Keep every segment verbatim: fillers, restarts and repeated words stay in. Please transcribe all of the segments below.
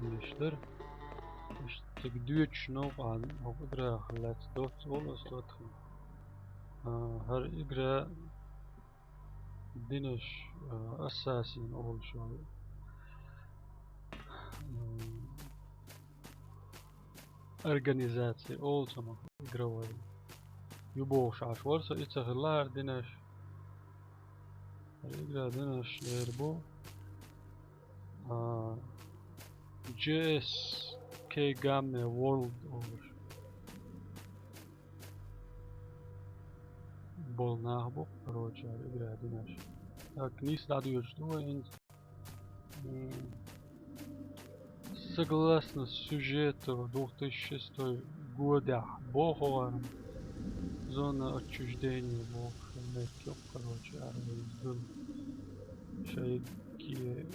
дезаш дара. Иштта цига доьдуш новкъа, хӀокху играх лаьцна доцца олу ас доттагӀий. А, хӀара игра динаш, а, ассасин олуш йолу, м, организаци олу цунах игровой. Ю бохуш Ӏаш вара со, и ца хилла хӀара динаш. ХӀара игра динаш лер бу, а, J S K Game World олуш. Болу нах бу, короче, игра динаш. Так, нийса дӀадоьдуш ду вай хӀинца. М, согласно сюжету, две тысячи шестой годехь боху вара, зона отчуждения боху, меттиг, короче, ара вай иза дуьллу. Шайгахь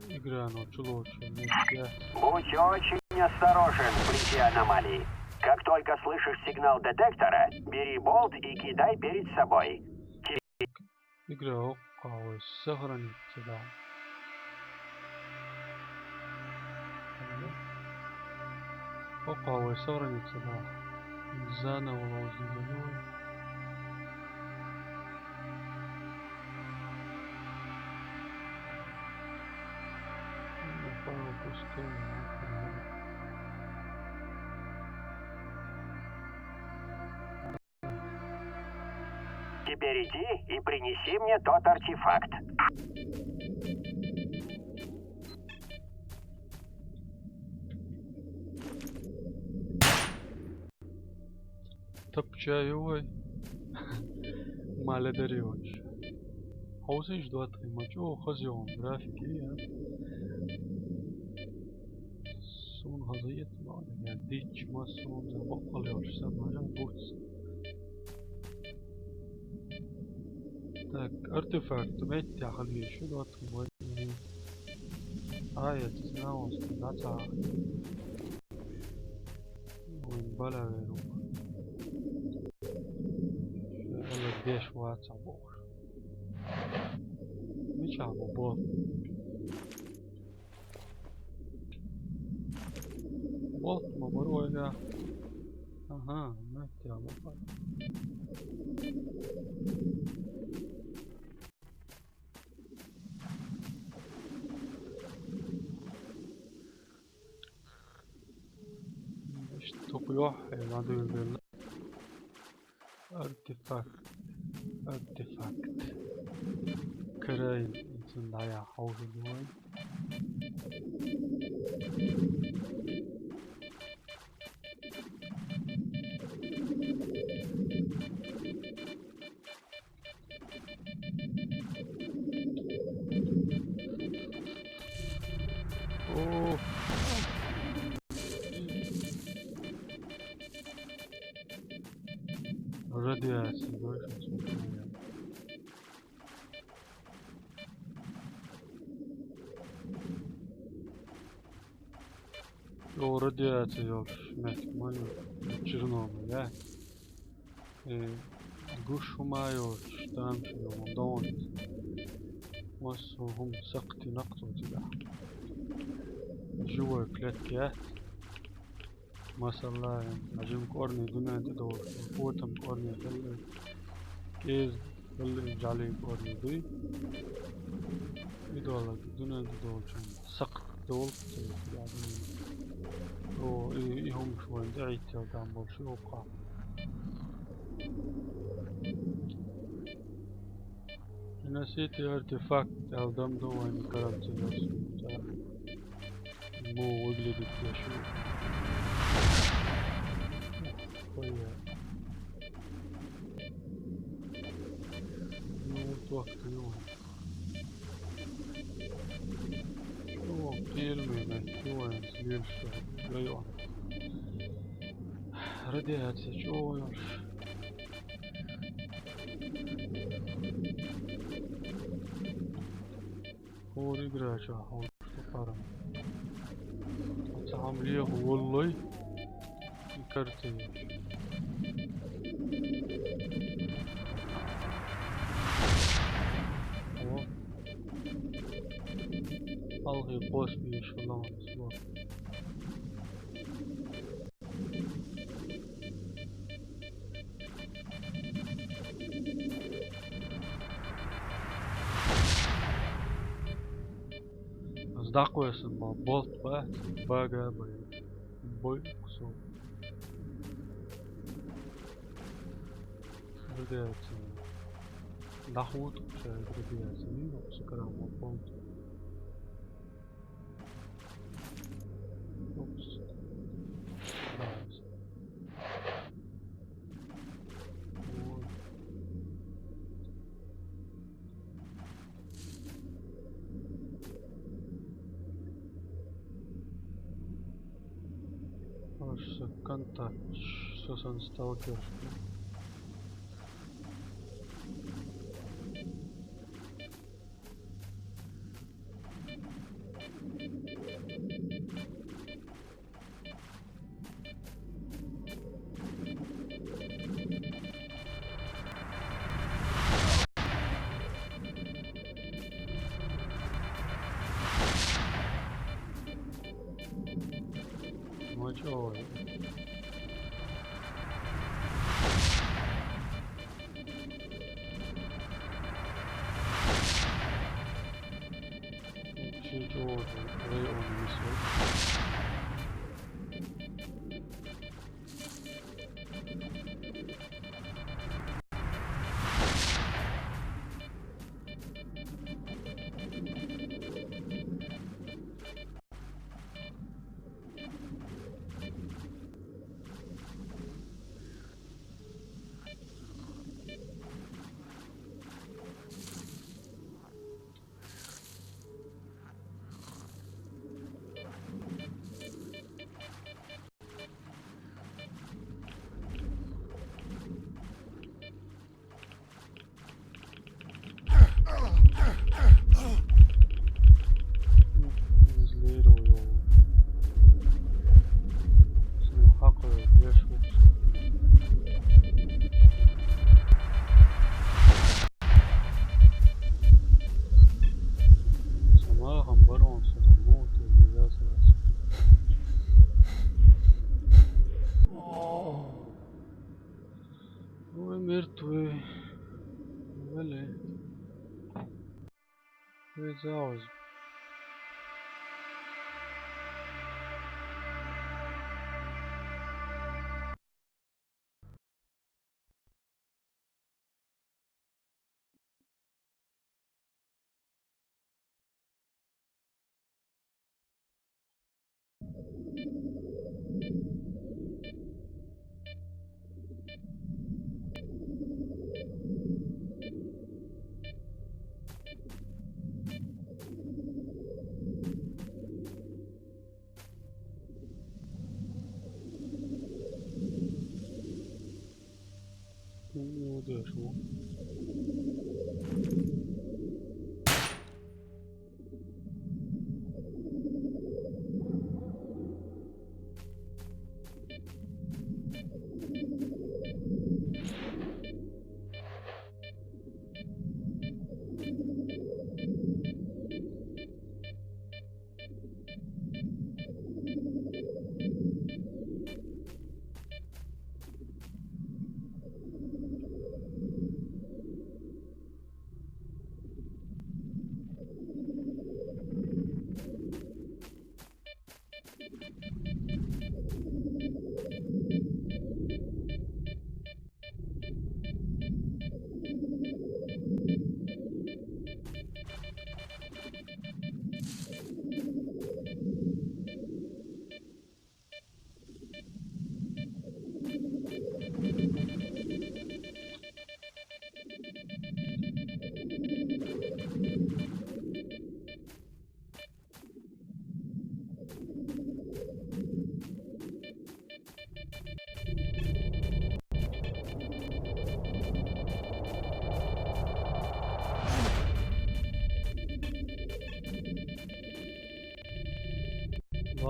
играно чулоцу меттиг. Будь очень осторожен вблизи аномалии. Как только слышишь сигнал детектора, бери болт и кидай перед собой. Игра хӀокху вай сохраниться да. ХӀокху вай сохраниться да. Заново ловзийла вай. Ну, пару пускай, ну, Теперь иди и принеси мне тот артефакт. Тапча ю вай. Маладер йоцуш. Хьовсийша доттагӀий, ма чӀогӀа хаза йогӀун график ю, а? Суна хаза ет, ма, я дичма суна за баккъал йолуш сан мара буц. Так, артефакт меттехь хила веза шу доттагӀий вай. А, я цигахь дӀа ца. Вайн балавер ву. Ала деш вацахь бохуш. Мичахь бу бо? Болт ма бара вайгахь. Ага, меттехь бу. Иштта тупа йохь, э, ладуьйгӀина. Артефакт. Артефакт. Карайн, цунна дӀаяхьа хьовсур ду вай. О. Радиация, больше. О, радиация йолуш меттиг ма ю. Чернобыль, я? Э, гуш хӀума йоцуш, тамашийна йолу догӀанца. Массо а хӀума сакхтина-кх цо цигахь. Живой клетка яц. Масала, хьан жима кӀорни дуьнен тӀе долуш, котам кӀорни хилла, кӀеза хилла, жӀаьлин кӀорни дуй. И долу дуьнен тӀе долчун сакхт долу ца вуьту дуьнен. О, и, и хӀумаш вайна тӀе Ӏиттел там болуш ю хӀокхахь. Приносите артефакт, аьлла дам ду вайна карамца йоцу. Бу выглядит деш ю. Ой, я. Ну, вот так-то, ё. О, пельмени, ё, следующий район. Радиация, чё у нас? ХӀора игра чохь хьовсуш ду парам. Оцу хьан леха воллой и карте. О. Алхи кхос беш хилла ван. Ас даккхойсан бан болт бац, бага бай. Бой кусо. Радиация. Дахут, ша радиация. Сакарам болт. Упс. Раз. Вот. Аш контакт. Сосан сталкер. Мочой. Чуть-чуть район несёт. Вы мертвы. Вале. Вы заоз.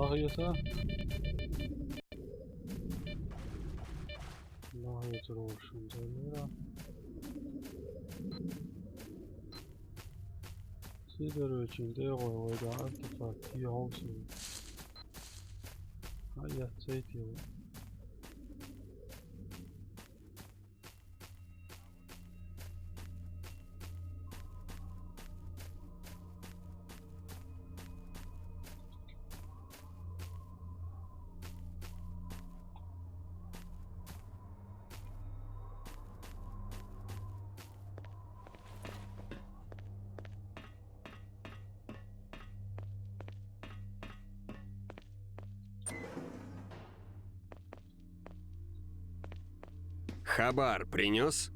Ах, яса. Ах, яса, рошун залера. Сидорович, инде гой, гой, да, артефакт, я, гой, су. А, я, цейти. Хабар принёс?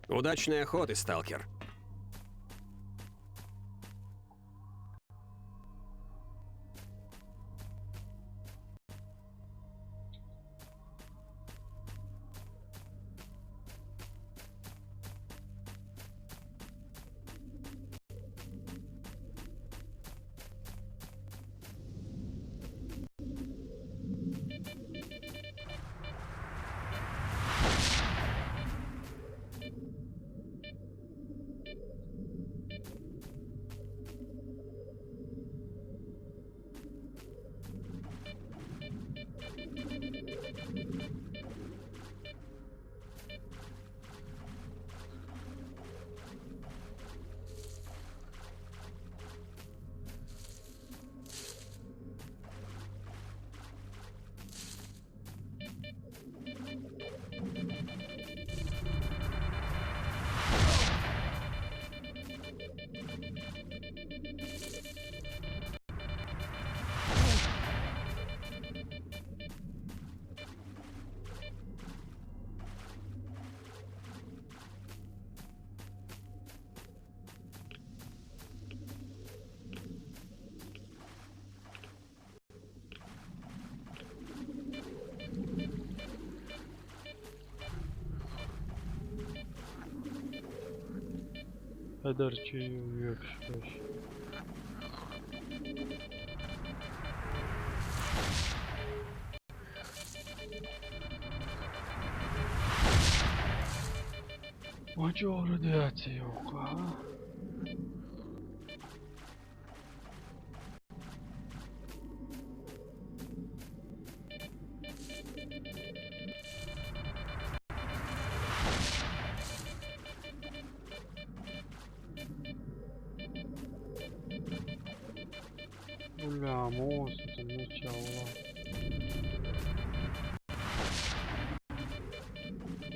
Удачной охоты, сталкер. Хьадарчи юкшпаш. Очо радиация ёкъа. Бля, монстр, начало.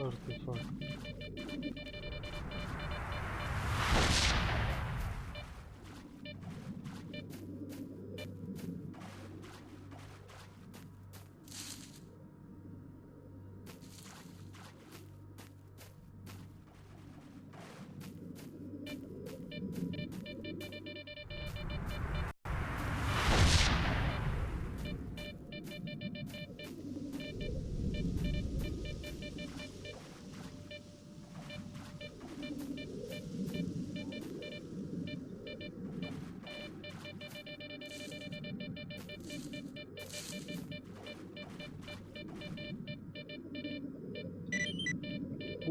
Артефакт.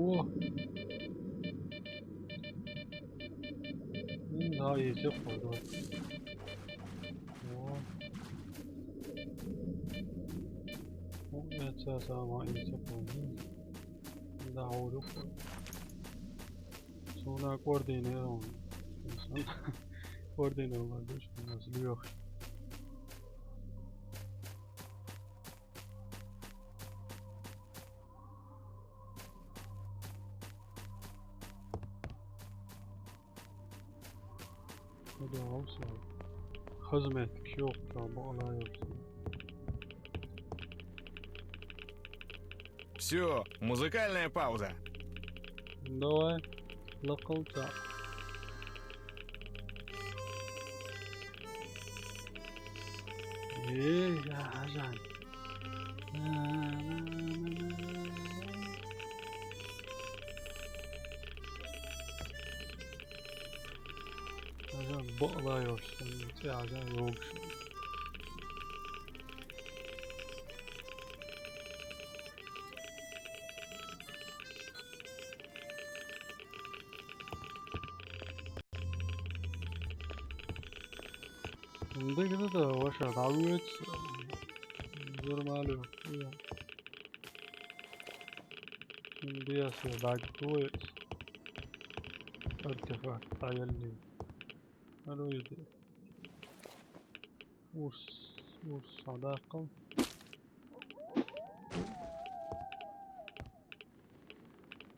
О! М, да, езек къойду. О. О, это самое, езек къойду. Да, орух. Сона координирован. Координирован, да, что у нас лёг. Худо алса. Хызмет кёк, там, она ёпса. Всё, музыкальная пауза. Давай, лакылта. Эй, я хажан. Хажан бола ёршан, чи хажан ёгшан. Ындыг да ваша давец. Нормально. Ындыяс дагтуец. Артефакт аялли. Алуйди. Урс, урс, адакъым.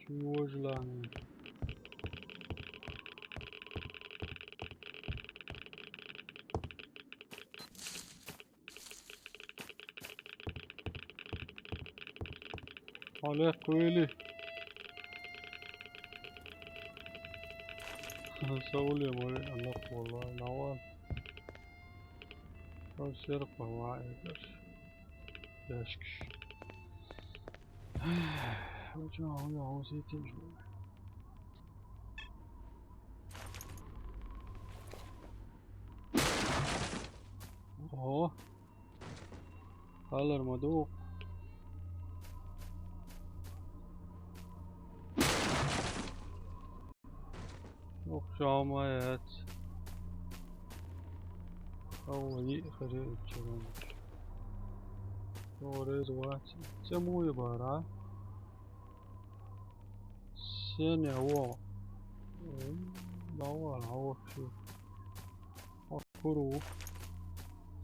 Чего желание? Олег Куэли. Сауле мой, Олег, валлахи, навал. Там серп, валлахи, это ж. Яшкиш. Очень много, много, все эти же. Ого. Алар мадук. Ох, шамаят. Ау, и хыре чурун. Орез вач. Чему и бара? Сеня, о. М, давай, а вообще. Акуру.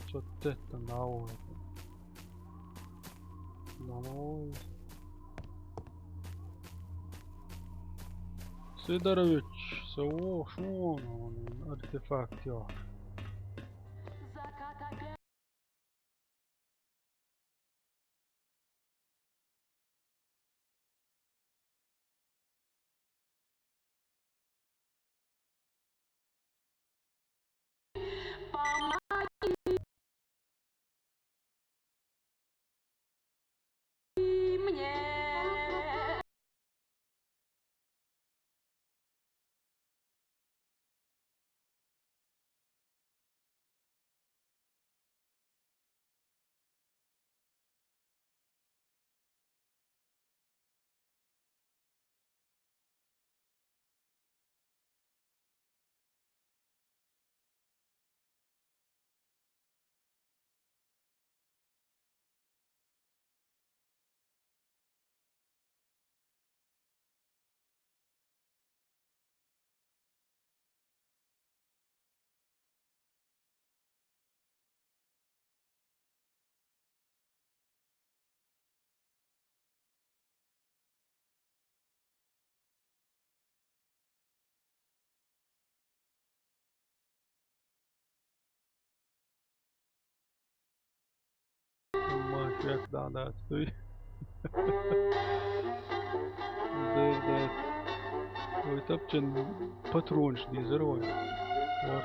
Чё-то там, давай. Давай. Сидорович, сего, шо он, артефакт, ё. Машек, да, да, стой. Да, да. Ой, тапчан патронш дизер, ой. Вот.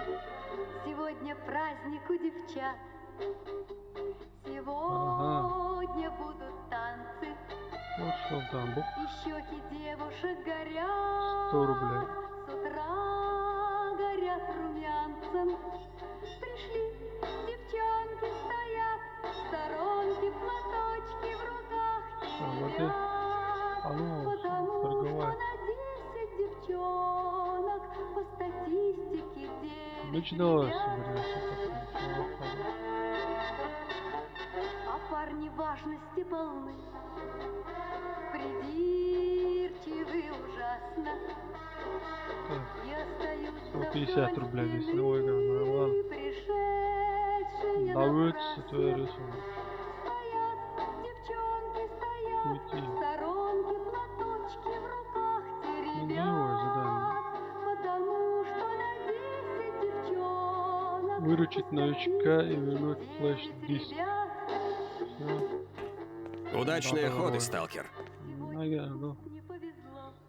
Сегодня праздник у девчат. Сегодня будут танцы. Вот что там, бу. И щёки девушек горят. Сто рублей. С утра горят румянцем. Пришли девчонки, стоят в сторонке, платочки в руках теребят. А вот и, а ну, торговать. Потому что на десять девчонок по статистике девять ребят. Ну, чё давай, соберемся, посмотрим, что там. А парни важности полны, придирчивы ужасно. Так. И остаются вдоль стены пришедшие на танцы. Сто пятьдесят рублей здесь, ну, ладно, ладно. Давайте, то я рисую. Стоят девчонки, стоят в сторонке, платочки в руках теребят. Уйти. Ну, делаю задание. Потому что на десять девчонок... Выручить новичка и вернуть флеш-диск. Всё. Удачной охоты, сталкер. Наверное, ну.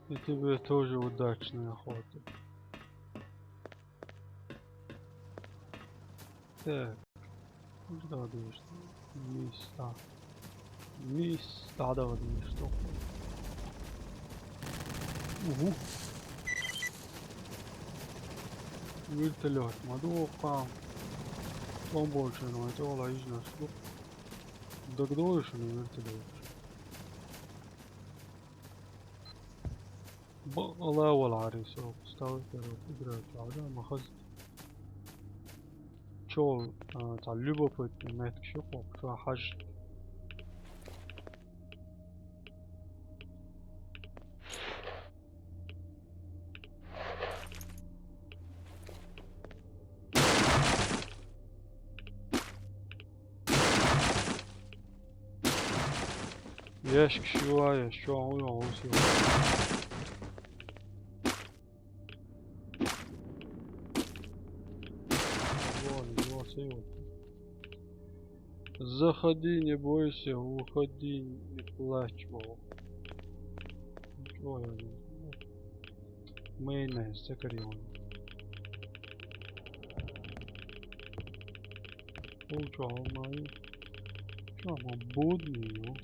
И тебе тоже удачной охоты. Так. Дагадеш. Миста. Миста дагадеш. Угу. Вертолёт. Ма дукха. Бомбочен, ма тола ижнаш. Дагдоешен вертолёт. Бала вала арисо. Ставка играть. Ада махаз. Чё, а, та любопытный метки шо кок, чё хаж. Ящик шива, я шо, он, он, он, всё. Вон, его всё. Заходи, не бойся, уходи, не плачь, Вова. Ой, ой, ой. Майонез, закарион. Получал мою. Чё, мы будни, ё?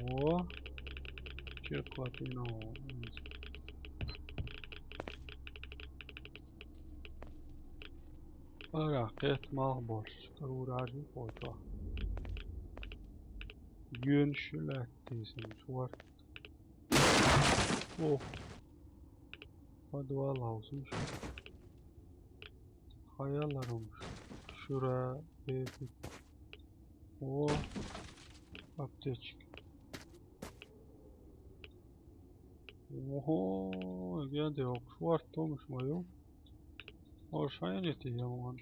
О. Чё, клапино. Ара, кет мал борш. Карур аржи фото. Юн шулат тейсен, чувар. О. Подвал алсымш. Хаяларымш. Шура, бепик. О. Аптечка. Ого, генде окшвар томш мою. О, шайне ти яман.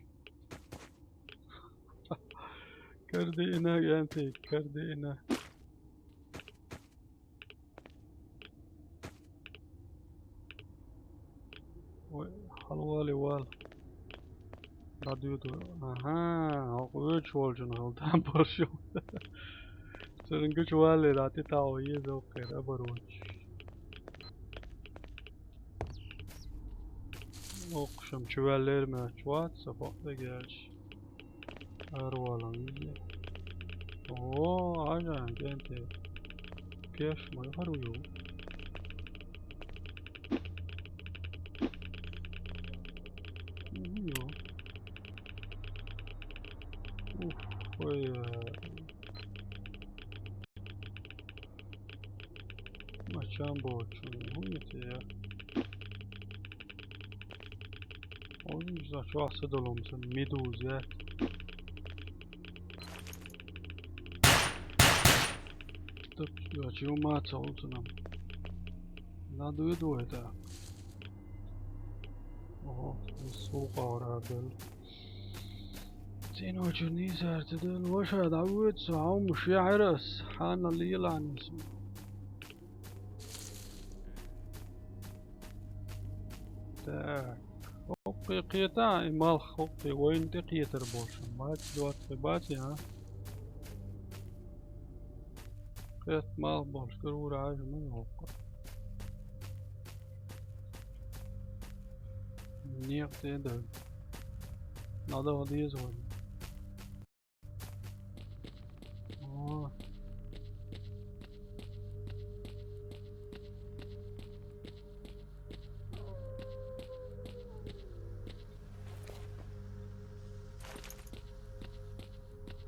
Кардина, генде, кардина. Ой, халвали вал. Радиоду. Ага, ок, өч болчун халдан боршу. Сырын күч вали, рати тау, ез ок, кера борвоч. Окшам чуваллер ме чуват, сапак да гелч. Арвалан. О, ага, генде. Кеш май хару ё. Ё. Ух, ой, э. Мачан борчун, хуйте я. Ой, за чё асы доломса медуза. Так, я чё мацал тунам. Надо и двое, да. Ого, сука, ора бел. Сен очерни сартыдын воша да вует саум шиарас. Хана лиланис. Так. Хокки кета, имал хокки воин те кетер болшун. Бац, дуат бац, а. Кет мал болш, кыр уражы мы хокки. Нет, это. Надо вот здесь вот. О.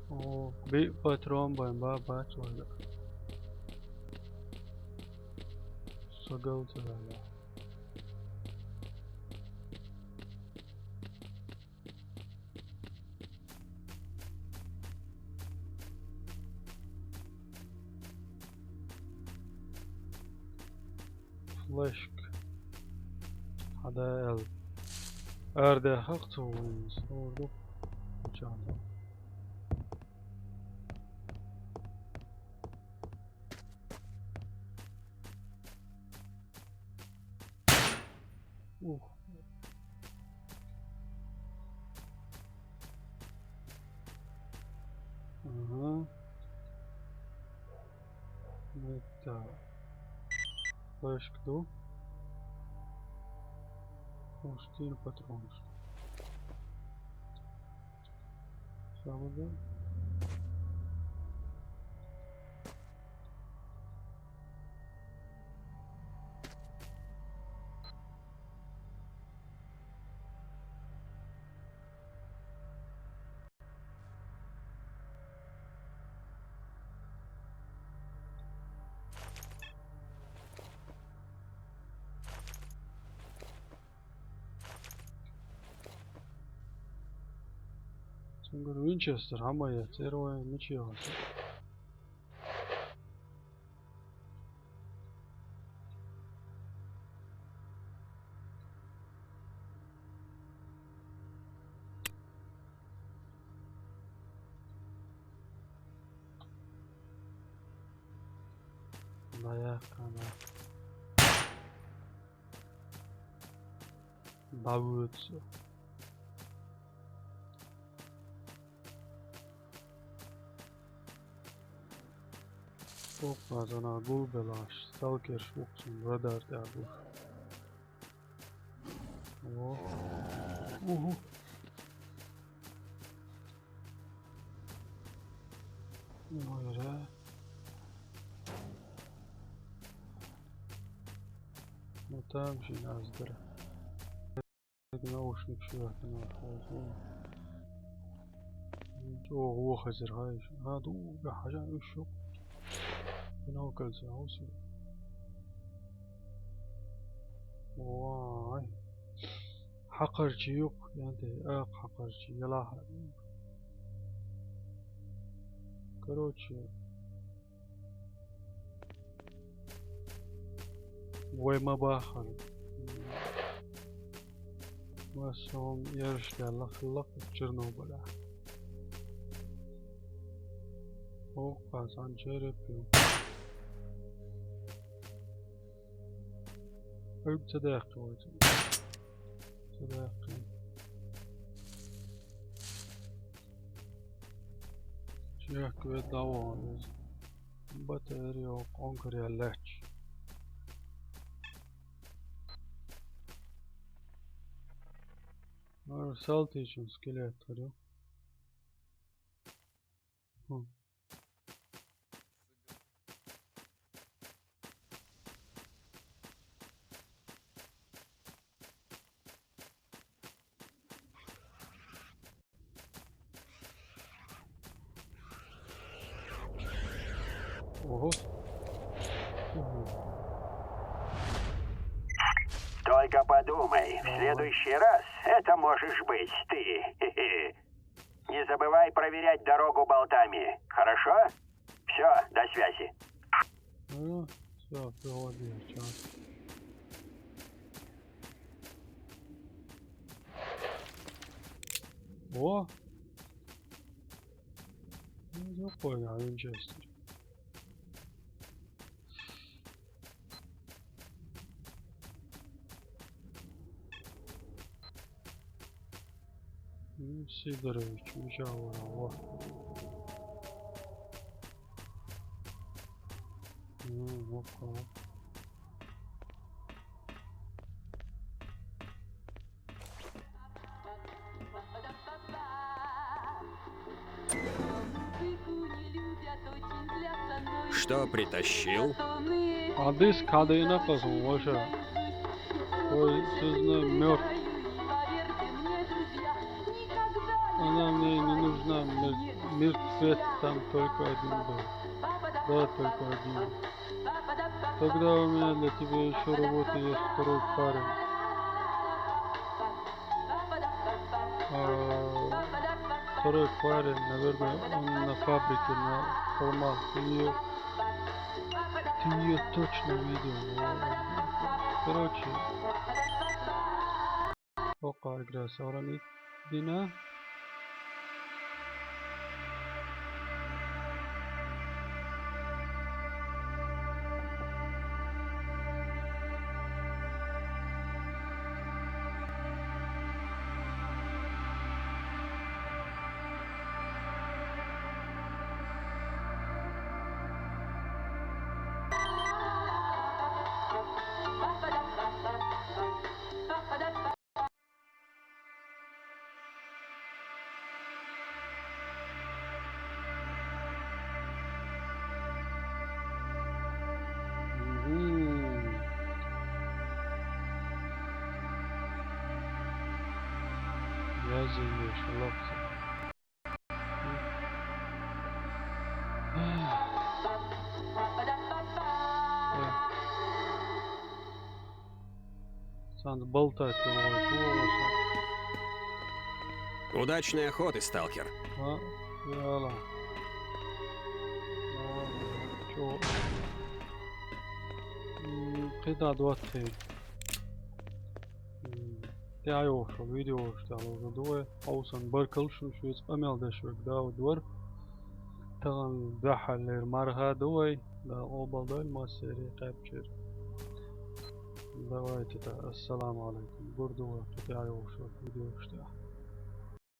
О, би патрон бен ба, ба, чувак. Сагал тирала. Флешка. Хада эл. Эрде хак цугун сорду. Чанда. Ух. Ага. Это. Флешка ду. О, четыре патрона. Tamam. Цунгар Винчестер хамаа яц, эрой мичи яц. Наякана. Бавыц. Опа, зана гулбелаш, сталкер шуксун, радар тягу. О. Уху. Ойра. Ну там же нас дыр. Наушник шуяхтын. О, о, хазир хай. А, ду, я хажан уш шук. Бинокл саусу. Вай. Хакъарчы юк, янты, ак хакъарчы, яла. Короче. Вай ма бахар. Ма сон ярыш яла хыллак Чернобыля. О, казан черепи. Ой, цедек, ой, цедек. Чек ве давай. Батарея окон кыряллач. Ар салты ичин скелет кырю. Хм. Ого. Ого. Только подумай, в следующий раз это можешь быть ты. Не забывай проверять дорогу болтами, хорошо? Все, до связи. Ну, все, проводи, чё. О! Ну, я понял, Винчестер. Ну, Сидорович, мчал, во. Ну, вот так. Что притащил? А здесь кадена козу, Ваша. Ой, сызнай мёртв. Она мне не нужна, мер-, мертвец там только один был. Да, только один. Тогда у меня для тебя ещё работа есть, второй парень. А, второй парень, наверное, он на фабрике, на холмах. Ты её, ты её точно видел. Короче. Пока игра сохранит. Дина. Разиндеш лапса. Санду болтать йоагӀаш ва оша. Удачной охоты, сталкер. А, яла. Чо? М, кхидӀа доттагӀий. М, тӀехьайоагӀаш видеош тӀехьа ловза ду вай. Хьовсал, баркал шуна, шуца къамел деш верг Дауд вар. Тахан дуьххьарлера марха ду вай. Дала къобалдойла массеран кхаьбчар. Давайте, ассаламу Ӏалайкум. Гур ду вай кхы тӀехьайоагӀаш видеош тӀехьа.